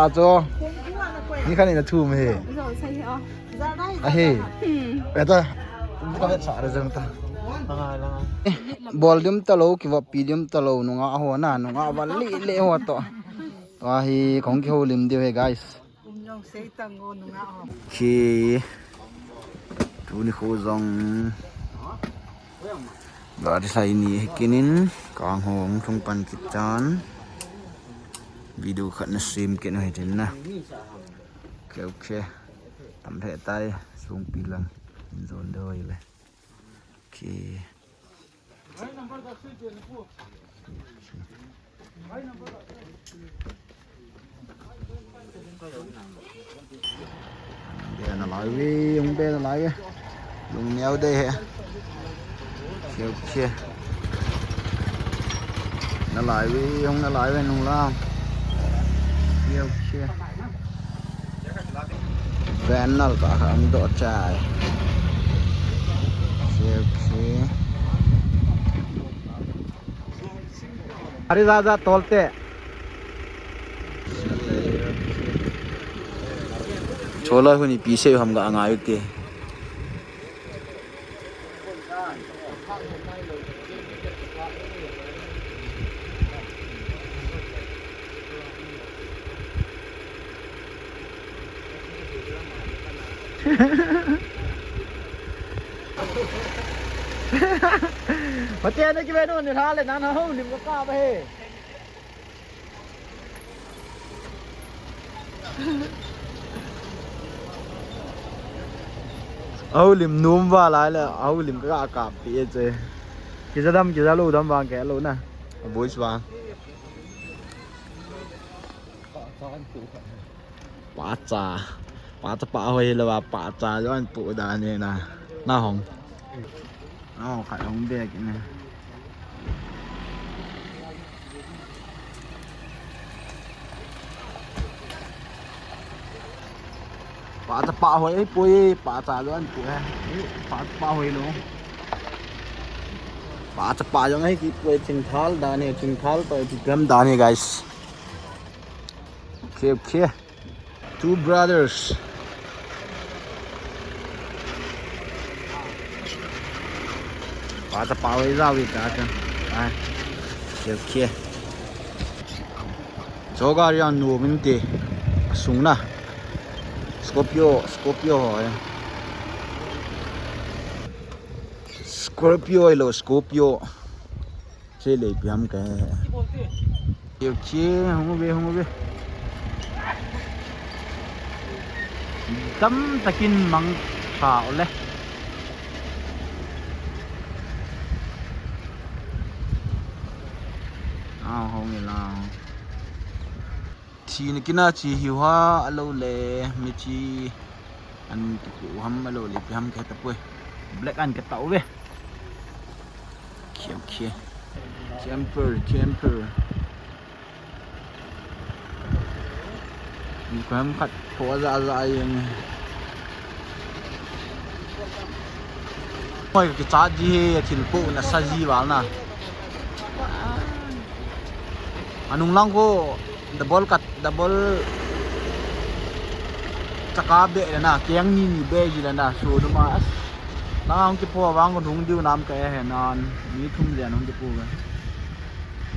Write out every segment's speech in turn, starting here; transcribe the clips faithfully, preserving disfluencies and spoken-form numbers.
Acho. Ni khan ina thum he. Ahi. Beta. Bol diu talou, kivoppi diu talou, nungah ho na, nungah vallih leh ho toh. Tua hi kong kihoulim diu he, guys. Khi tuni khu jong gari lai ni hi kinin kang hong thung pan kit tan video khat na sim kit na hi tin na. Okay, okay. Tam the tai sung pi lang. Zon doi le. Okay. Be na lai ve, hung be na lai ve. Lung neo de he. Okay, okay. Na lai ve, hung na lai ve, nung lang. Okay, okay. Van nal ta kha ang do chai. Okay, okay. Ari za za tol te. Chola huni pi se ham ga ngai te. Hotel na kibe nu ni thale nan houlim ka ka ba he. Houlim nom va lai le houlim ka kap pi e che. Kija dam kija lou dam vang ke lou na. Boys vang. Pacha. Pacha pa hoi le va pacha jo an pu da ne na. Na hong. Na hong khat hong be ki ne. Pacha pa hoi pui pacha jo an pu he. Pacha pa hoi lo. Pacha pa jo ngai ki pui thingthal da ne thingthal pa pi gam da ne guys. Okay, okay. Two brothers. Pacha pa hoi ja wi ta ta. Ai. Okay, okay. Cho gari ang nu min te. Sung na. Scorpio, Scorpio ho. Scorpio lo, Scorpio. Che le piam ka. Keu che, hung ve, hung ve. Tam takin mang sa ole. Ah, hong ila. Thi na kina chi hiu ha, alo le, mi chi. An kipu ham alo le pi ham ke tapoi. Black an ke tau ve. Okay, okay. Camper, camper. Ni ko ham khat pho za za yang. Hoi ki cha ji he thil pu na sa ji val na. Anung lang ko double kat double chaka be le na keng ni ni be ji le na su nu ma. Lang ang ki pho vang ko dung diu nam ka he nan ni thum le nung ki pu ga.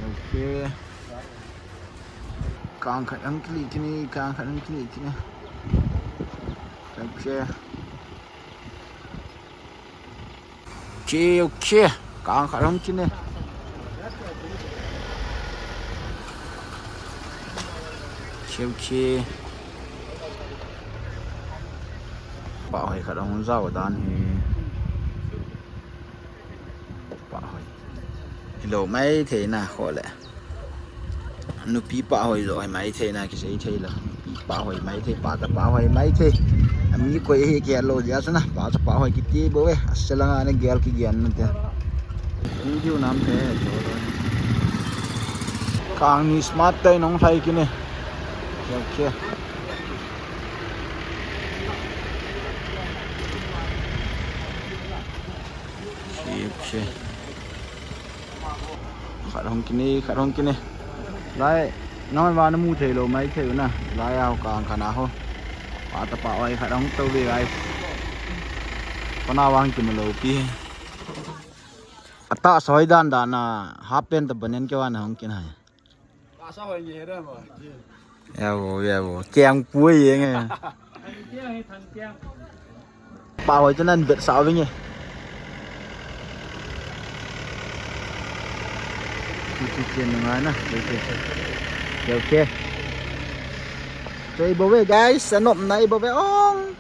Okay. Kang khat ang kili kini, kang khat ang kili kini. Okay. Okay, okay. Kang khat hong kine. Okay, okay. Pa hoi khat hong jao dan hi. Pa hoi. Hilo mai thei na kho le. Nupi pa hoi jo hoi mai thei na kisei thei lo. Nupi pa hoi mai thei, pa ta pa hoi mai thei. Ami koi hi ke lo ja sana, pa ta pa hoi kiti bo ve. Aselanga ne gel ki gian na te. Ni diu nam te. Kang ni smart tai nong thai kine. Okay, okay. Khat hong kine, khat hong kine. Lai, Nang vana mu thei lou mai thei u na. Lai a ho kang khat na ho. Pa chapa hoi khat hung tou ve guys. Kona vang kimu lou pi. Ata soi dan dan na half pant ta banen ke vana hung kin hai. Asa hoi nge ra ma. Ya bo, ya bo. Kiang pui ye nge. Pa hoi tu nan bet sa vinge. Chi chi chi nunga na. Chi chi chi. Okay, okay. So ibo ve guys, anop na ibo ve ong.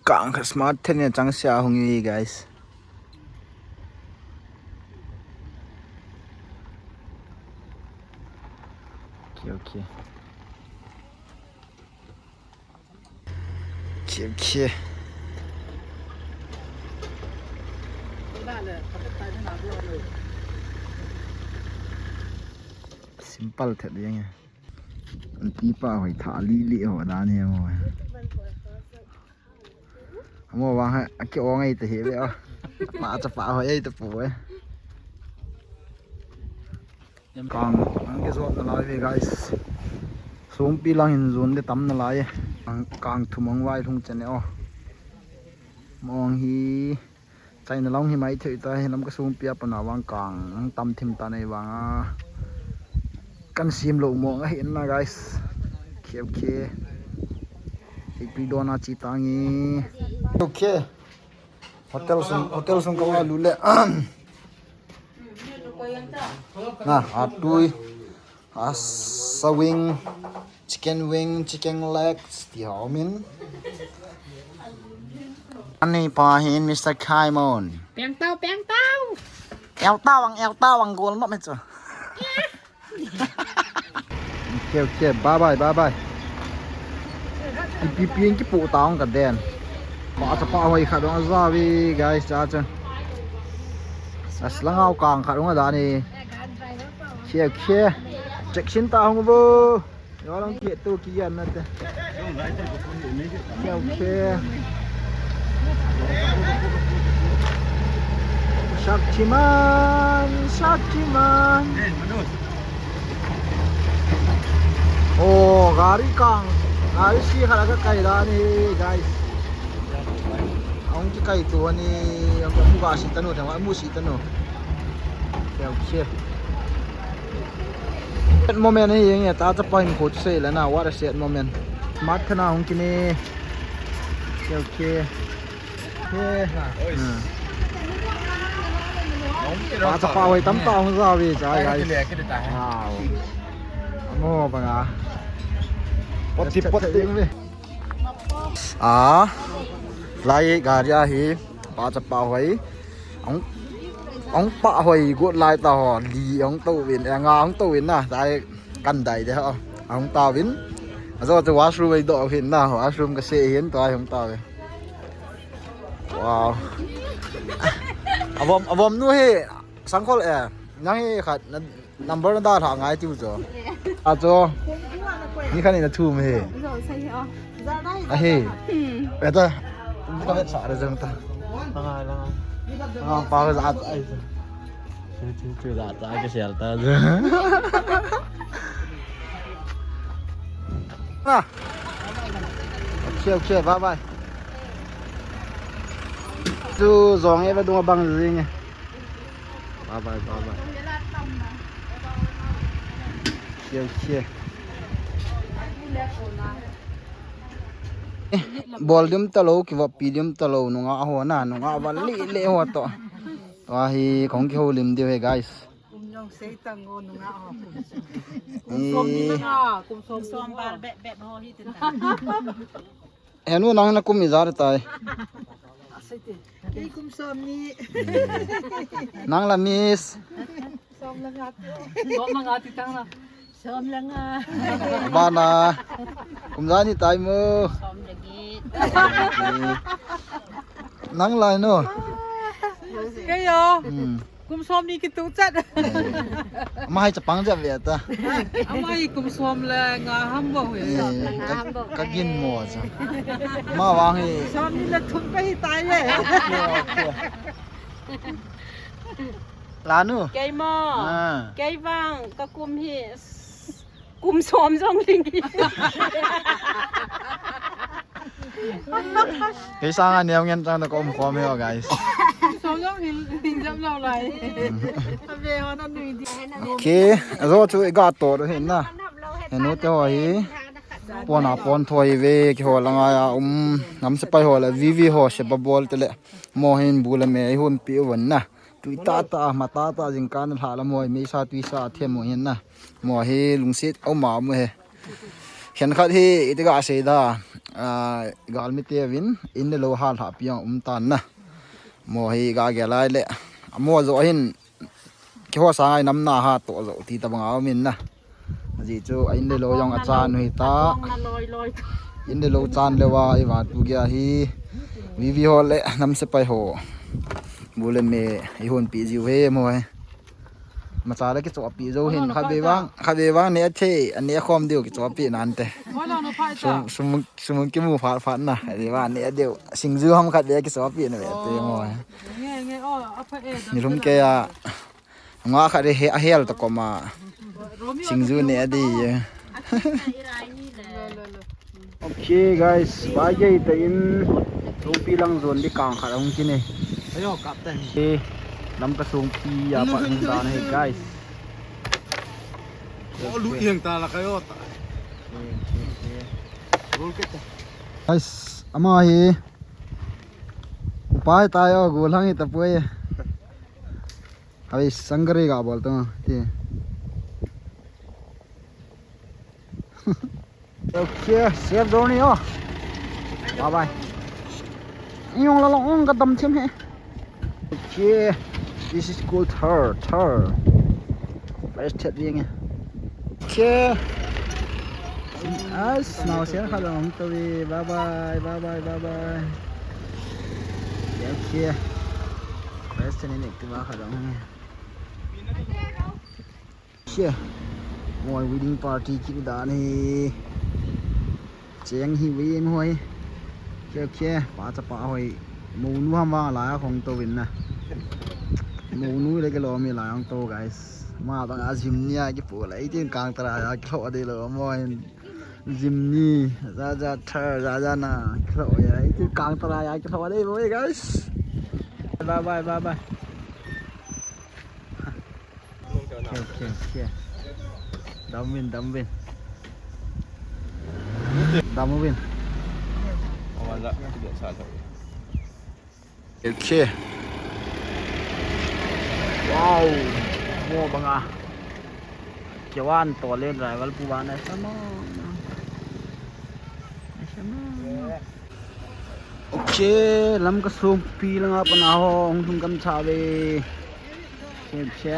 Kang khat smart then ne chang sia hung hi guys. Okay, okay. Okay, okay. Simple thet ding e. An ti pa hoi tha li li ho dan he mo. Amo vang ha, a ki ong ai ta he ve a. Pa chapa hoi ai ta pu e. Kang, ang ke zot na lai ve guys. Sumpi lang in zun de tam na lai e. Kang, kang thum ang vai lhung chen e o. Mong hi, China long hi mai thei ta, hi lam ka sumpi a pana vang kang, ang tam thim ta nei vang a. Kan sim lo mong a hi na guys. Okay, okay. Ipi dona chi tangi. Okay. Hotel sung, hotel sung ka wa lu le. Na, atui. Asa wing, chicken wing, chicken legs, ti hao min. Ani pa hin Mister Kaimon. Peng tau, peng tau. El tau ang, el tau ang gol ma me chu. Okay, okay, bye bye, bye bye. Ipi pi in kipu ta ong ka den. Pa chapa hoi khat dong a za ve, guys, cha cha. As lang au kang khat dong a da ni. Okay, okay. Check sin ta hong bo. Yo lang ke tu ki yan na te. Okay, okay. Shaktiman, Shaktiman. Oh, gari kang, gari si khat ka kai da ni, guys. Ang ki kai tu ni, ang ka mu ga si tanu, thang mu si tanu. Okay, okay. That moment hi, yang ya ta ta pa in ko se la na, what a sad moment. Mat kana hung kini. Okay, okay. Oi. Hmm. Pa chapa hoi tam ta hong za ve cha, guys. Wow. Amo banga. Poti poti ve. Ah. Lai gari ahi. Pa chapa hoi. Ang, ang pa hoi got lai ta ho. Li ang to vin, eh, nga ang to vin na. Dai kan dai de ho. Ang ta vin. Ajo te washroom ai do vin na. Washroom ka se hin to ai ang ta vin. Wow. Abom, abom nu hi sangkhol e. Nang hi khat na, number na da tha ngai tiu jo. A jo. Ni khan ni na thum hi. A hi. Eta. Ka vet sa re jang ta. Langa, langa. Langa pa za ai. Chu, chu, chu, da, da, ka sial ta. Ah. Okay, okay, bye bye. Chu zong e va dung bang zing e. Bye bye, bye bye. Okay, okay. Eh, bol dim ta lo, ki va pi dim ta lo, nunga ho na, nunga va li le ho to. Tua hi kong kiholim diu he, guys. Kum jong sei tang o nunga o kum. Kum som ni nga, kum som som bal bep bep ho hi tin ta. Henu nang na kum ijat tai. Asai te. Kei kum som ni. Nang la miss. Som la nga ti. Som la nga ti tang la. Som la nga. Bana. Kum ijat ni tai mo. Som la gi. Nang lai no. Kei yo. Hmm. Kum som ni kitu chat. Ama hai chapang ja ve ta. Ama hi kum som le nga ham bo he. Eh, ka, ka gin mo cha. Ma vang hi. Som ni le thum ka hi tai le. Okay, okay. Lanu. Kei mo. Ah. Kei vang ka kum hi. Kum som jong ling hi. Kei sanga neo ngen chang na ka um khom hi o, guys. Som jong ling, ling jam lo lai. Ave ho na nui di. Okay, ajo chu i ga to do hin na. Henu te ho hi. Pon a pon tho hi ve, keiho langa a um, nam sepai ho le, V V ho, sepa bol te le. Mo hin bu le me, i hun pi u von na. Tui tata, ma tata, jingkah na lha la mo, meisa tuisa them mo hin na. Mo hi lungset, o ma mo he. Khen khat hi, iti ga sei da, ah, galmi te vin, in le lo hal ha piang um tan na. Mo hi ga ge lai le. Mo jo hin, keiho sanga i nam na ha to jo, ti ta bang a um in na. Aji chu, a in le lo jong a chan u hi ta. In le lo chan le va, i va tu ge a hi. V V ho le, nam sepai ho. Bu le me, i hun pi jiu he mo he. Macha le kichohpi jou hin, khat ve vang, khat ve vang ne athe, ane khom diu kichohpi nan te. Sum, sum, sum kimu phat phat na, khat ve vang ne diu. Singju ham khat ve kichohpi na ve te mo. Nilhum kei a, nga khat ve he, a hel ta koma. Singju ne di. Okay, guys, vai gei ta in, Songpi lang jon di kang khat hung kine. Ayo, kap ta ni. Okay, Lamka Songpi a pat hung dan hi, guys. Ko lu ieng ta la kayo ta. Rul ke ta. Guys, ama hi. Pai ta yo, go lang hi ta poi. Abi sangre ga bol to, ti. Okay, safe journey, oh. Bye bye. Yung la long ka dam thim he. Okay, this is called Thar, Thar. First hit ding. Okay. As now share kha long to, bye bye, bye bye, bye bye. Okay. First hit ni Activa kha long. Che. Moi wedding party kiti dan hi. Cheng hi ve mo hoi. Khe khe, pa chapa hoi. Mounu ham vang la khong to vin na. Mounu le ke lo mi la khong to, guys. Ma bang a jim ni a kipu la, i tin kang tara ya kilo de lo mo hin. Jim ni, ja ja Thar, ja ja na kilo ya. I tin kang tara ya kilo de mo, guys. Bye bye, bye bye. Okay, okay, okay. Dam vin, dam vin. Dam vin. Okay. Wow. Mo banga. Kewan to le driver pu ba na sama. Sama. Okay, Lamka Songpi langa pat na ho hung lhung kan cha ve. Che, che.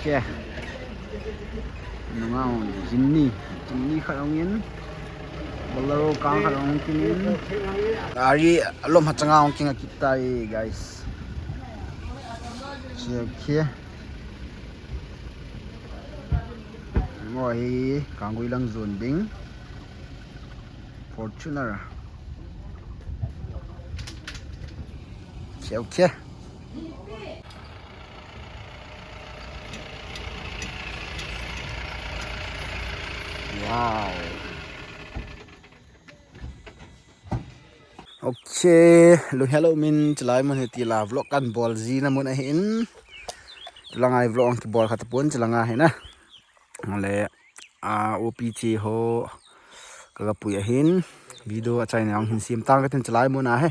Che. Nunga hung Jimny, Jimny khat hung in. Bolero kang khat hung kin in. Gari alom ha changa hung kin a kit tai, guys. Che, che. Mo hi Kanggui lang jon ding. Fortuner. Okay, okay. Wow. Okay, lu hello min chilai mun hi ti la vlog kan bol ji na mun ahin. Langa i vlog ang kibol khat pun chilanga hi na. Le, a, O P T ho, ka ga pui ahin, video a chaina ang hin sim tang ka tin chilai mun a he.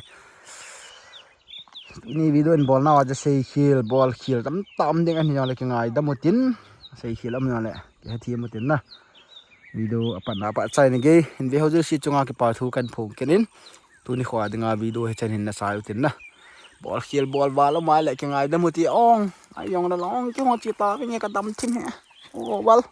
Ni video in bol na wa ja sei khil, bol khil, tam tam ding ahin le ki ngai da mutin, sei khil am na le, ki he thi mutin na. Video a pan a pa chaina ge, in ve ho je si chunga ki pa thu kan phong kenin, tuni khua dinga video he chan hin na sai utin na. Bol khil, bol bal o mai le ki ngai da muti ong, ai yong na long ki ho chi ta, ki nge ka dam thim he. Oh, well.